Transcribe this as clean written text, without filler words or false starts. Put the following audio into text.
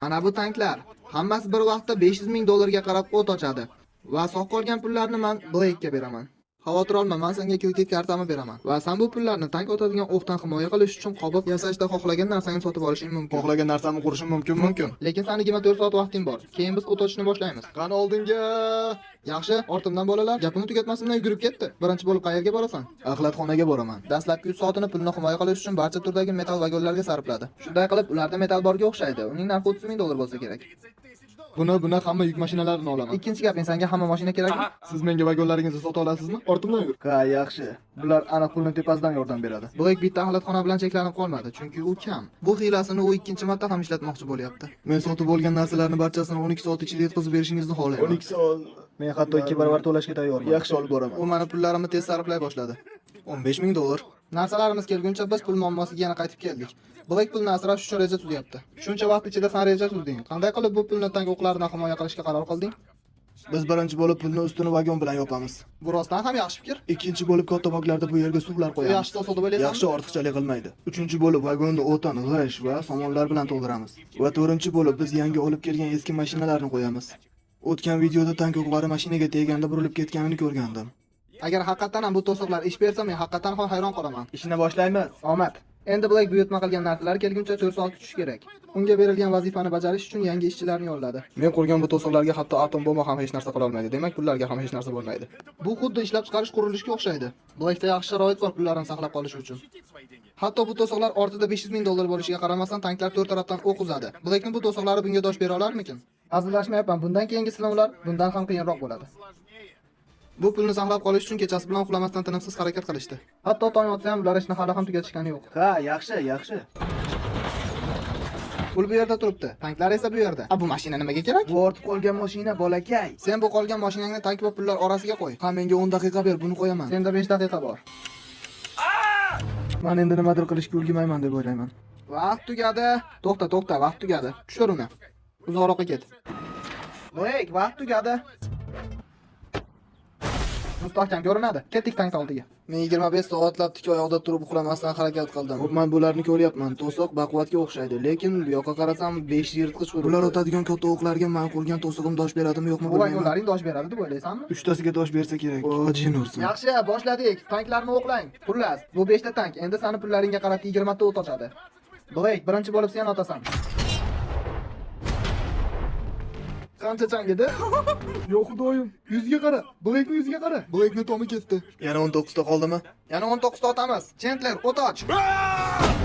Mana bu tanklar. Hammasi bir vaqtda 500 ming dollarga qarab o't ochadi. Va sog' qolgan pullarni man Blake'ga beraman. Xavotir olma, man senga kredit kartamni beraman. Va sen bu pullarni tank otadigan o'qdan himoya qilish uchun qobiq yasashda xohlagan narsangni sotib olishing mumkin. Xohlagan narsamni qurishim mumkinmi? Mumkin. Lekin sani 24 soat vaqting bor. Keyin biz o't ochishni boshlaymiz. Qani oldinga? Yaxshi, ortimdan bolalar. Gapimni tugatmasimdan yugurib ketdi. Birinchi bo'lib qayerga borasan? Axlatxonaga boraman. Dastlabki 3 soatini pulni himoya qilish uchun barcha turdagi metal vagonlarga sarfladi. Shunday qilib, ularda metal borga o'xshaydi. Uning narxi 30 ming dollar bo'lsa kerak. Buni hamma yuk mashinalarini olaman. Ikkinchi gaping, senga hamma mashina kerakmi? Siz menga vagonlaringizni sota olasizmi? Ortimdan yur. Ha, yaxshi. Bular aniq pulni tepasidan yordam beradi. Blake bitta axlatxona bilan cheklanib qolmadi, chunki u kam. Bu hiylasini u ikkinchi marta ham ishlatmoqchi bo'lyapti. Men sotib olgan narsalarni barchasini 12 soat ichida yetkazib berishingizni xohlayman. 12 soat. Men hatto 2 barobar to'lashga tayyorman. Yaxshi olib boraman. U mani pullarimni tez sarflay boshladi. 15 ming dollar. Narsalarimiz kelguncha biz pul muammosiga yana qaytib keldik. Blake pulni asrash uchun reja tuzyapti. Shuncha vaqt ichida sen reja tuzding. Qanday qilib bu pulni tank o'qlaridan himoya qilishga qaror qilding? Biz birinchi bo'lib pulni ustini vagon bilan yopamiz. Bu rostdan ham yaxshi fikr. Ikkinchi bo'lib katta boklarda bu yerga suvlar Bu qo'yamiz. yaxshi to'siq deb o'ylaysanmi? Yaxshi ortiqchalik qilmaydi. Uchinchi bo'lib vagonni o'tin, g'ish va somonlar bilan to'ldiramiz. Va to'rtinchi bo'lib biz yangi olib kelgan eski mashinalarni qo'yamiz. O'tgan videoda tank o'qlari mashinaga teganda burilib ketganini ko'rgandim. Agar haqiqatdan ham bu to'siqlar ish bersa, men haqiqatdan ham hayron qolaman. Ishni boshlaymiz. Omad. Endi Blake buyurtma qilgan narsalar kelguncha 4 soat kutish kerak. Unga berilgan vazifani bajarish uchun yangi ishchilarni yolladi. Men qurgan bu to'siqlarga hatto atom bomba ham hech narsa qila olmaydi. Demak, pullarga ham hech narsa bo'lmaydi. Bu xuddi ishlab chiqarish qurilishga o'xshaydi. Blake'da yaxshi sharoit bor pullarni saqlab qolish uchun. Hatto bu to'siqlar ortida 500 ming dollar bo'lishiga qaramasdan tanklar to'rt tarafdan o'q uzadi. Blake'ning bu to'siqlari bunga dosh bera olarmikin? Hazillashmayapman. Bundan keyingi sinovlar bundan ham qiyinroq bo'ladi. Bu pulni saqlab qolish uchun kechasi bilan uxlamasdan tinimsiz harakat qilishdi. Hatto tong otsa ham ular ishni hali ham tugatishgani yo'q. Ha, yaxshi, yaxshi. Pul bu yerda turibdi, tanklar esa bu yerda. A bu mashina nimaga kerak? Bu ortib qolgan mashina bolakay. Sen bu qolgan mashinangni tank va pullar orasiga qo'y. Ha, menga 10 daqiqa ber, buni qo'yaman. Senda 5 daqiqa bor. Men endi nimadir qilishga ulgurmayman deb o'ylayman. Vaqt tugadi. To'xta, to'xta, vaqt tugadi. Tushir uni. Uzoqroqqa ket. Blake, vaqt tugadi. Mustahkam ko'rinadi. Ketdik tank oldiga. Men 25 soatlab tik oyoqda turib uxlamasdan harakat qildim. Xo'p, men bularni ko'ryapman. To'siq baquvvatga o'xshaydi, lekin bu yoqqa qarasam 5 yirtqich uribdi. Bular otadigan katta o'qlarga men qurgan to'sig'im dosh beradimi yo'qmi Bu bilmayman. vagonlaring dosh beradi deb o'ylaysanmi? Uchtasiga dosh bersa kerak. O, jin ursin. Yaxshi, boshladik. Tanklarni o'qlang. Xullas, bu 5 ta tank endi sani pullaringga qarab 20 ta o't ochadi. Blake, birinchi bo'lib sen otasan. Qancha chang edi? Yo xudoyim, yuziga qara. Blakening yuziga qara. Blakening tomi ketdi. Yana 19 ta qoldimi? Yana 19 ta otamiz. Chandler, o't och.